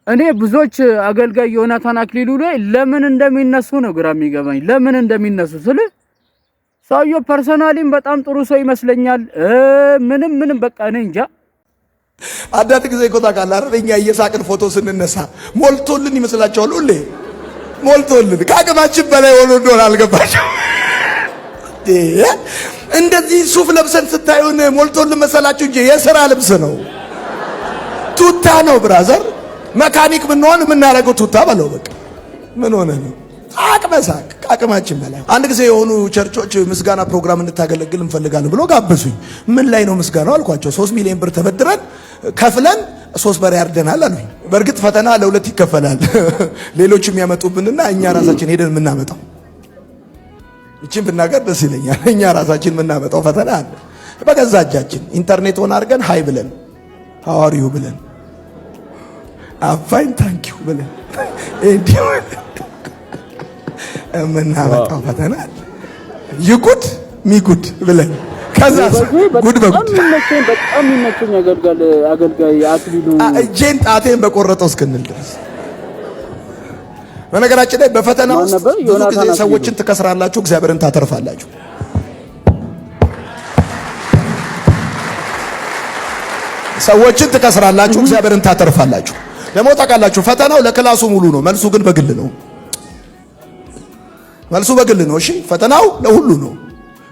እኔ ብዙዎች አገልጋይ ዮናታን አክሊሉ ላይ ለምን እንደሚነሱ ነው ግራ የሚገባኝ። ለምን እንደሚነሱ ስል ሰውየው personally ም በጣም ጥሩ ሰው ይመስለኛል። ምንም ምንም በቃ እኔ እንጃ። አንዳንድ ጊዜ እኮ ታውቃለህ አይደል? እኛ እየሳቅን ፎቶ ስንነሳ ሞልቶልን ይመስላቸዋል። ሁሌ ሞልቶልን ከአቅማችን በላይ ሆኖ እንደሆነ አልገባቸው። እንደዚህ ሱፍ ለብሰን ስታዩን ሞልቶልን መሰላችሁ እንጂ የሥራ ልብስ ነው፣ ቱታ ነው brother። መካኒክ ብንሆን የምናደርገው ቱታ በለው በቃ። ምን ሆነ ነው አቅመ ሳቅ ከአቅማችን በላይ። አንድ ጊዜ የሆኑ ቸርቾች ምስጋና ፕሮግራም እንድታገለግል እንፈልጋለን ብሎ ጋበዙኝ። ምን ላይ ነው ምስጋናው አልኳቸው። 3 ሚሊዮን ብር ተበድረን ከፍለን ሶስት በሬ ያርደናል አሉኝ። በእርግጥ ፈተና ለሁለት ይከፈላል። ሌሎች የሚያመጡብንና እኛ ራሳችን ሄደን የምናመጣው። ይችን ብናገር ደስ ይለኛል። እኛ ራሳችን የምናመጣው ፈተና አለ። በገዛ እጃችን ኢንተርኔት on አድርገን hi ብለን፣ how are you ብለን፣ I'm fine, thank you ብለን እንዲሁ የምናመጣው ፈተና አለ። You good, me good ብለን ከዛ ጉድ በጉድ። በጣም የሚመቸኝ አገልጋይ አክሊሉ። እጄን ጣቴን በቆረጠው እስክንል ድረስ። በነገራችን ላይ በፈተና ውስጥ ብዙ ጊዜ ሰዎችን ትከስራላችሁ፣ እግዚአብሔርን ታተርፋላችሁ። ሰዎችን ትከስራላችሁ፣ እግዚአብሔርን ታተርፋላችሁ። ደግሞ ታውቃላችሁ፣ ፈተናው ለ class ኡ ሙሉ ነው፣ መልሱ ግን በግል ነው። መልሱ በግል ነው። እሺ፣ ፈተናው ለሁሉ ነው፣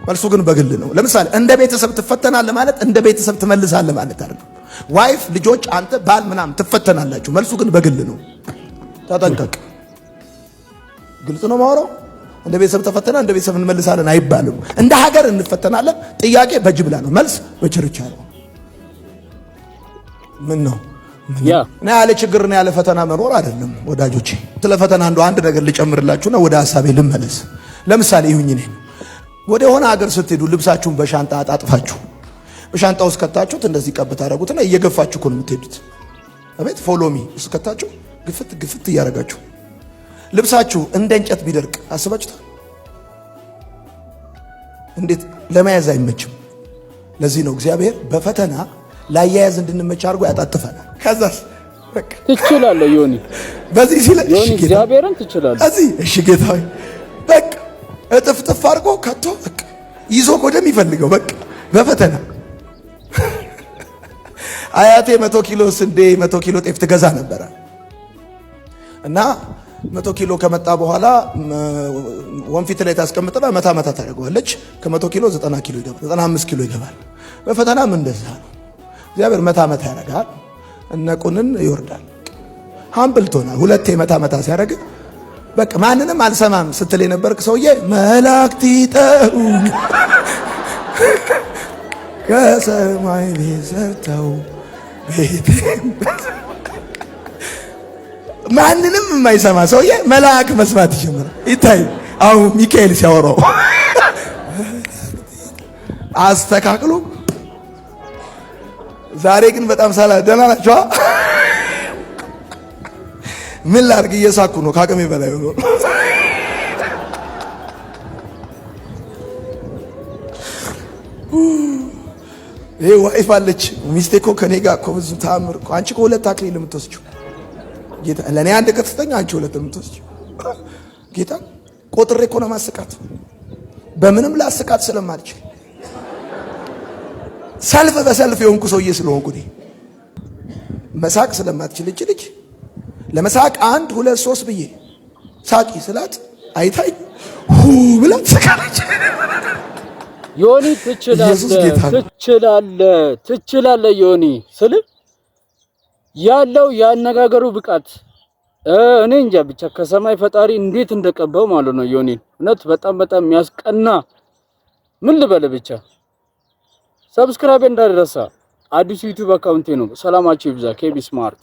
መልሱ ግን በግል ነው። ለምሳሌ እንደ ቤተሰብ ትፈተናለህ ማለት እንደ ቤተሰብ ትመልሳለህ ማለት አይደለም። Wife፣ ልጆች፣ አንተ፣ ባል ምናምን ትፈተናላችሁ፣ መልሱ ግን በግል ነው። ተጠንቀቅ። ግልጽ ነው ማወራው። እንደ ቤተሰብ ተፈተና እንደ ቤተሰብ እንመልሳለን አይባልም። እንደ ሀገር እንፈተናለን። ጥያቄ በጅምላ ነው፣ መልስ በችርቻሮ ነው። ምን ነው እና ያለ ችግር ነው ያለ ፈተና መኖር አይደለም ወዳጆቼ። ስለ ፈተና እንደው አንድ ነገር ልጨምርላችሁና ወደ ሀሳቤ ልመለስ። ለምሳሌ ይሁኝ እኔን ወደ ሆነ ሀገር ስትሄዱ ልብሳችሁን በሻንጣ አጣጥፋችሁ በሻንጣ ውስጥ ከታችሁት እንደዚህ ቀብ ታደርጉትና እየገፋችሁ እኮ ነው የምትሄዱት። አቤት follow me ውስጥ ከታችሁ ግፍት ግፍት እያደረጋችሁ ልብሳችሁ እንደ እንጨት ቢደርቅ አስባችሁታል? እንዴት ለመያዝ አይመችም። ለዚህ ነው እግዚአብሔር በፈተና ላያያዝ እንድንመች አድርጎ ያጣጥፈናል። ከዛስ በቃ ትችላለህ ዮኒ፣ በዚህ ሲል ዮኒ እግዚአብሔርን ትችላለህ። እዚህ እሺ ጌታ ሆይ በቃ እጥፍጥፍ አድርጎ ከቶ በቃ ይዞ ወደሚፈልገው በቃ በፈተና። አያቴ 100 ኪሎ ስንዴ፣ 100 ኪሎ ጤፍ ትገዛ ነበረ እና 100 ኪሎ ከመጣ በኋላ ወንፊት ላይ ታስቀምጥና መታ መታ ታደርገዋለች። ከ100 ኪሎ 90 ኪሎ ይገባል፣ 95 ኪሎ ይገባል። በፈተናም እንደዛ ነው። እግዚአብሔር መታ መታ ያደርጋል። እነቁንን ይወርዳል። Humble ትሆናል። ሁለቴ መታ መታ ሲያደርግ በቃ ማንንም አልሰማም ስትል የነበርክ ሰውዬ መላእክት ይጠሩ ከሰማይ ቤት ሰርተው ቤቴ ማንንም የማይሰማ ሰውዬ መልአክ መስማት ይጀምራል። ይታይ አሁን ሚካኤል ሲያወራው አስተካክሎ። ዛሬ ግን በጣም ሳላ ደህና ናቸዋ። ምን ላድርግ? እየሳኩ ነው ከአቅሜ በላይ ሆኖ። ይሄ wife አለች ሚስቴ እኮ ከኔ ጋር እኮ ብዙ ተአምር እኮ። አንቺ እኮ ሁለት አክሊል የምትወስጂው ጌታ ለእኔ አንድ ከተሰጠኝ አንቺ ሁለት የምትወስጂው ጌታ ቆጥሬ እኮ ነው ማስቃት። በምንም ላስቃት ስለማልችል ሰልፍ በሰልፍ የሆንኩ ሰውዬ ስለሆንኩ እኔ መሳቅ ስለማትችል እች ልጅ ለመሳቅ አንድ ሁለት ሶስት ብዬ ሳቂ ስላት አይታኝ ሁ ብላ ትስቃለች። ዮኒ ትችላለህ፣ ትችላለህ፣ ትችላለህ ዮኒ ስል ያለው የአነጋገሩ ብቃት እኔ እንጃ ብቻ ከሰማይ ፈጣሪ እንዴት እንደቀባው ማለት ነው ዮኒን። እውነት በጣም በጣም የሚያስቀና ምን ልበል ብቻ። Subscribe እንዳይረሳ፣ አዲሱ YouTube account ኤ ነው። ሰላማችሁ ይብዛ። ኬቢ ስማርት።